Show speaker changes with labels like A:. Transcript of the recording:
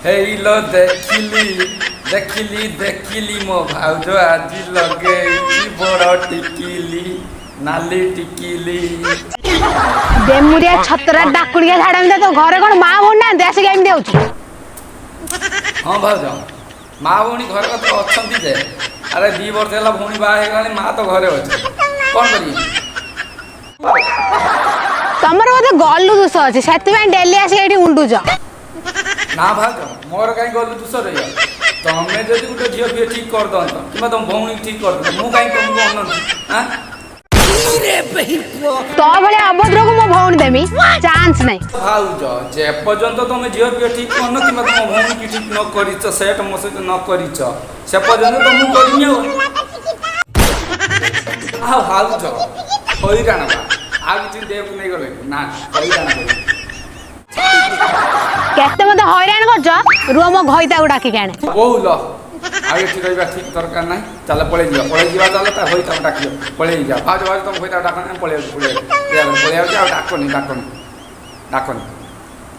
A: ହେଇଲୋ ଦେଖିଲି ଦେଖିଲି ଦେଖିଲି, ମୋ ଭାଉଜ ଆଜି ଲଗେଇଛି ବଡ଼ ଟିକିଲି, ନାଲି ଟିକିଲି।
B: ବେମୁରିଆ ଛତରା, ଡାକୁଣିଆ, ଝାଡା। ତୋ ଘରେ କଣ ମା ଭଉଣୀ ନାହାନ୍ତି, ଆସିକି ଏମିତି ହଉଛୁ?
A: ହଁ ଭାଉଜ, ମା ଭଉଣୀ ଘରେ ତ ଅଛନ୍ତି ଯେ, ଆରେ 2 ବର୍ଷ ହେଲା ଭଉଣୀ ବାହା ହେଇଗଲାଣି, ମା ତ ଘରେ ଅଛି, କ'ଣ କରିବି?
B: ତମର ବୋଧେ ଗଲୁ ଦୋଷ ଅଛି, ସେଥିପାଇଁ ଡେଲି ଆସିକି ଏଇଠି ଉଣ୍ଡୁଛ।
A: ନା ଭାଉଜ, ମୋର କାହିଁ ଗଲୁ ଦୋଷ ରହିବ? ତମେ ଯଦି ଗୋଟେ ଝିଅ ଫିଅ ଠିକ୍ କରିଦଅନ୍ତ କିମ୍ବା ତମ ଭଉଣୀ ଠିକ୍ କରିଦଅନ୍ତ, ମୁଁ କାହିଁ ତମକୁ ଅନନ୍ତି ଆଁ?
B: ତୋ ଭଳିଆ ଅଭଦ୍ରକୁ ମୋ ଭଉଣୀ ଦେମି ଚାନ୍ସ ନାହିଁ।
A: ଭାଉଜ, ଯେପର୍ଯ୍ୟନ୍ତ ତମେ ଝିଅ ଫିଅ ଠିକ୍ କରିନ କିମ୍ବା ତମ ଭଉଣୀକି ଠିକ୍ ନ କରିଛ, ସେଟ୍ ମୋ ସହିତ ନ କରିଛ, ସେ ପର୍ଯ୍ୟନ୍ତ ତ ମୁଁ କରିନି। ଆଉ ଭାଉଜ, ହଇରାଣ ବା, ଆଉ କିଛି ଦେହକୁ ନେଇଗଲେ ନା ହଇରାଣ କରିବି।
B: କେତେ ମତେ ହଇରାଣ କରୁଛ, ରୁହ, ମୋ ଘଇତାକୁ ଡାକିକି ଆଣେ।
A: ବୋଉଲ, ଆଉ ଏଠି ରହିବା ଠିକ୍ ଦରକାର ନାହିଁ। ଚାଲ ପଳେଇ ଯିବା, ପଳେଇ ଯିବା ଚାଲ। ତା ଘଇତାକୁ ଡାକିବ, ପଳେଇ ଯିବା। ଭାଉଜ, ଭାଉଜ, ତମ ଘଇତାକୁ ଡାକନି, ଆମେ ପଳେଇ ଯାଉଛୁ, ପଳେଇ ଯାଉଛୁ, ପଳେଇ ଯାଉଛି। ଆଉ ଡାକନି, ଡାକନି, ଡାକନି।